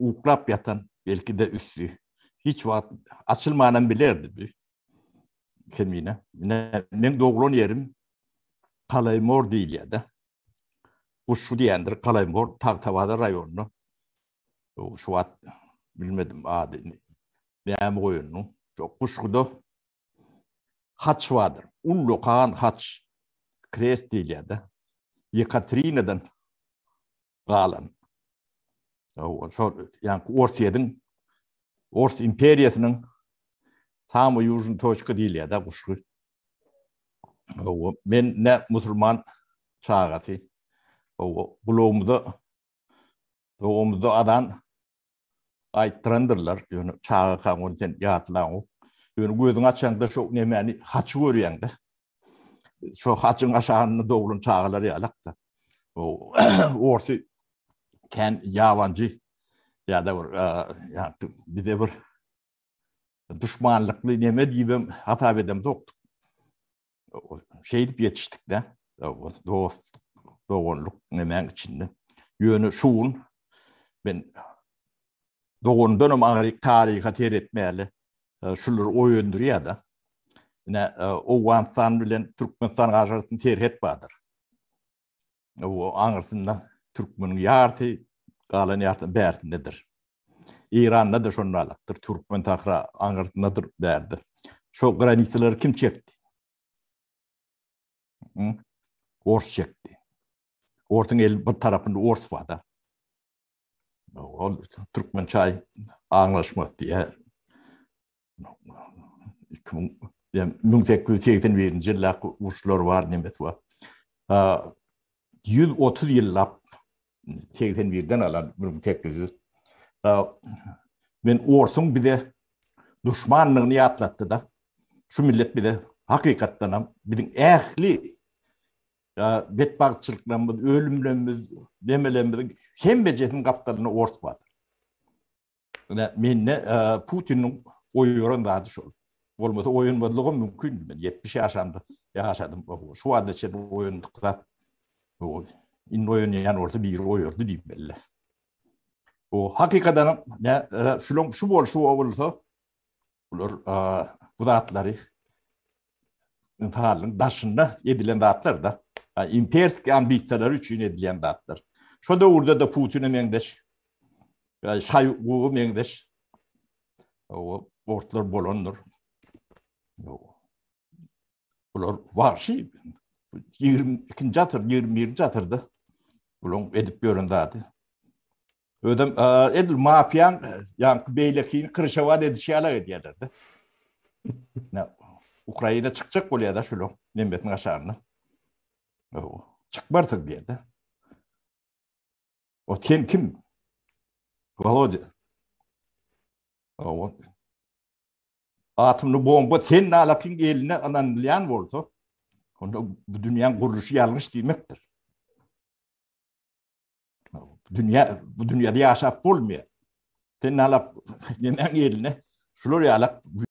uklap ýatan belki-de üsti hiç wagt açylmanam bilerdi bu. Kemine. Ine meň doglan ýerim Kalaýmor diýilýär-de. Guşgy diýendir Kalaýmor Tagtabazar raýonynda. Şu wagt bilmedim adyny. Näme goýanyny. Şo Guşguda haç bardyr. Ullakan haç. Krest diýilýär-de. Ýekaterinadan galan. Şol ýaňky Orsýetiň Ors imperiýasynyň samый ýužnyý toçka diýilýär-de Guşgy. Men ne musulman çagasy. Gulagymyza dogumyzda azan aýtdyrandyrlar. Ýöne çagakaň ony sen ýatlaňok. Ýöne gözüňi açaňda şo nemäni haçy görýäň-de. Şo haçyň aşagynda doglan çagalar ýalak-da. O orsy kän ýabanjy ýa-da bir ýa bize bir duşmanlykly neme diýibem hasap edemzokdyk. Şeýdip ýetişdik-de. Dost, doganlyk nemäň içinde. Ýöne şu gün men dogandanam aňryk taryha seretmäli şular oýandyrýar-da. Ine, Owganystan bilen Türkmenistan arasynda serhet bardyr. O aňyrsynda türkmeniň ýarty, galan ýarty bärsindedir. Eýranda-da şonalakdyr, türkmen sahra aňyrsyndadyr bärde. Şo granisalary kim çekdi? Ors çekdi. Orsuň el bir tarapynda ors bar-da. Ol türkmen çaý aňlaşmaz diýýär. 1881-nji ýyldaky uruşlar bar, nemesi bar. 130 ýyllap 81-den alan 1800. Men orsuň bize duşmanlygyny ýatlatdy-da. Şu millet bize hakykatdan hem biziň ähli betbagtçylyklarymyz, ölümlerimiz, nemelerimiziň hemmejesiniň gapdalynda ors bar. Ine, mende Putiniň oýaran zady şol. Bolmasa oýanmazlygam mümkin. Men 70 ýaşamda ýaşadym. Şu wagta çenli oýandyk zat. Indi oýanýan bolsa biri oýardy diýip belli. O hakykatdan ne şunuň şu bolşy bolsa bular bu zatlary ynsanlygyň daşynda edilen zatlar da. Imperski ambisiýalary üçin edilýän zatlar. Şo döwürde-de Putine meňzeş, Şaýguwa meňzeş o orslar bolandyr. Bular wagşy 22-nji asyr, 21-nji asyrda bularyň edip ýören zady. Özem edil mafiýaň ýaňky beýlekini kryşawat edişi ýaly edýärler-de. Ukraina çykjak bolýar-da şular nemesiniň aşagynda. Çykmarsyň diýýär-de. O sen kim? Wolodya. O atomly bomba sen nalakyň eline ynanylýan bolsa, onda bu dünýäň gurluşy ýalňyş diýmekdir. Dünýä bu dünýäde ýaşap bolmaýar. Sen nalak nemäň eline şular ýalak.